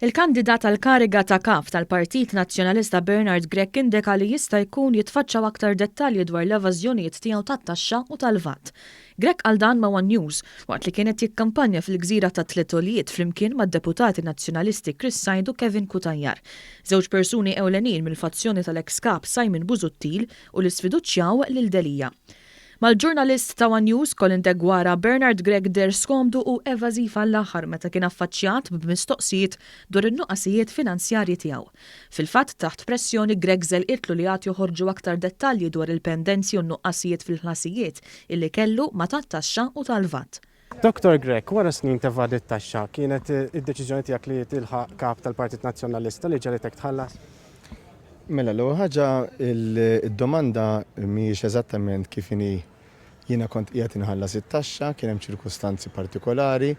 Il-kandidat għall-kariga ta' Kap tal-Partit Nazzjonalista Bernard Grech indika li jista' jkun jitfaċċaw aktar dettalji dwar l-evażjonijiet tiegħu tat-taxxa u tal-VAT. Grech qal dan ma' one News waqt li kien qed jikkampanja fil-gżira tat-Tliet Għoljiet flimkien mad-Deputati Nazzjonalisti Chris Said u Kevin Cutajar, żewġ persuni ewlenin mill-fazzjoni tal-eks Kap Simon Busuttil u li sfiduċjaw lil Delia. Mal-ġurnalist ta' one News, Colin Deguara, Bernard Grech deher skomdu u evażiv għall-aħħar meta kien affaċċjat b'mistoqsijiet dwar in-nuqqasijiet finanzjarji tiegħu. Fil-fatt, taħt pressjoni Grech żelqitlu li għad joħorġu aktar dettalji dwar il-pendenzi u n-nuqqasijiet fil-ħlasijiet illi kellu ma' tat-taxxa u tal-VAT. Dottor Grech, wara snin tevadi t-taxxa, kienet id-deċiżjoni tiegħek li tilħaq Kap tal-Partit Nazzjonalista li ġegħlitek tħallas? Mela, l-ewwel ħaġa id-domanda mhijiex eżattament kif inhi. Jiena kont qiegħed inħallas it-taxxa, kien hemm ċirkustanzi partikolari,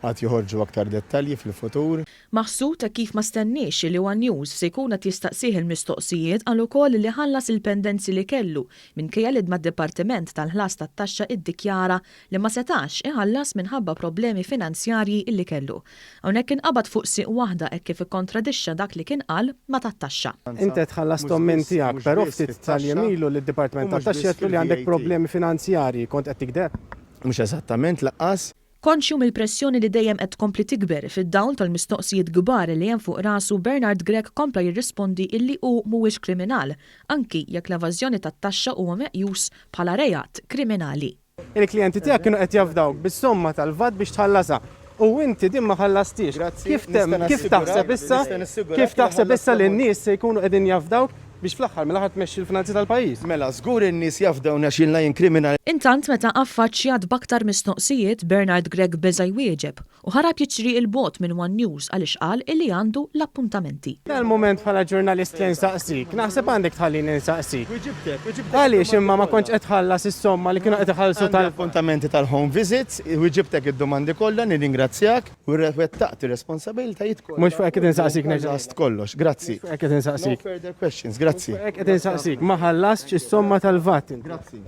għad joħorġu aktar dettalji fil-futur. Maħsud hekk kif ma stenniex li one News se jkun qed jistaqsih il-mistoqsijiet qal ukoll li ħallas il-pendenzi li kellu minkejja li mad-Dipartiment tal-Ħlas tat-Taxxa iddikjara li ma setax iħallas minħabba problemi finanzjarji li kellu. Hawnhekk inqabad fuq sieq waħda hekk kif ikkontradixxa dak li kien qal ma' tat-taxxa. Int qed tħallasthom minn tiegħek, però ftit tal-jiem ilu lid-Dipartiment tat-Taxxi għedtlu li għandek problemi finanzjarji. Kont qed tigdeb? Mhux eżattament lanqas. Konxju mill-pressjoni li dejjem qed tkompli tikber fid-dawl tal-mistoqsijiet kbar li hemm fuq rasu, Bernard Grech kompla jirrispondi illi hu mhuwiex kriminal, anki jekk l-evażjoni tat-taxxa huwa meqjus bħala reat kriminali. Il-klijenti tiegħek kienu qed jafdawk bis-somma tal-VAT biex tħallasha u inti din ma ħallastiex. Kif kif taħseb issa kif taħseb issa li n-nies se jkunu qegħdin jafdawk biex fl-aħħar mill-aħħar tmexxi l-finanzi tal-pajjiż? Mela, żgur in-nies jafdawni għax jien la jien kriminal. Intant meta affaċċjat b'aktar mistoqsijiet, Bernard Grech beża' jwieġeb u ħarab jiġri 'l bogħod minn one News għaliex qal illi għandu l-appuntamenti. Dan il-mument bħala ġurnalist li nsaqsik, naħseb għandek tħallini nsaqsik. Wiġibtek, wiġibtek. Għaliex imma ma kontx qed tħallas is-somma li kienu qed iħallsu tal. Għandi appuntamenti tal-home visits, wiġibtek id-domandi kollha, nirringrazzjak u wettaqt ir-responsabilitajiet kollha. Mhux fuq hekk qed insaqsik nerġa'. Ħallast kollox, grazzi. Mhux fuq hekk qed insaqsik. No further questions, grazzi. Mhux fuq hekk qed insaqsik, ma ħallastx is-somma tal-VAT inti. Grazzi.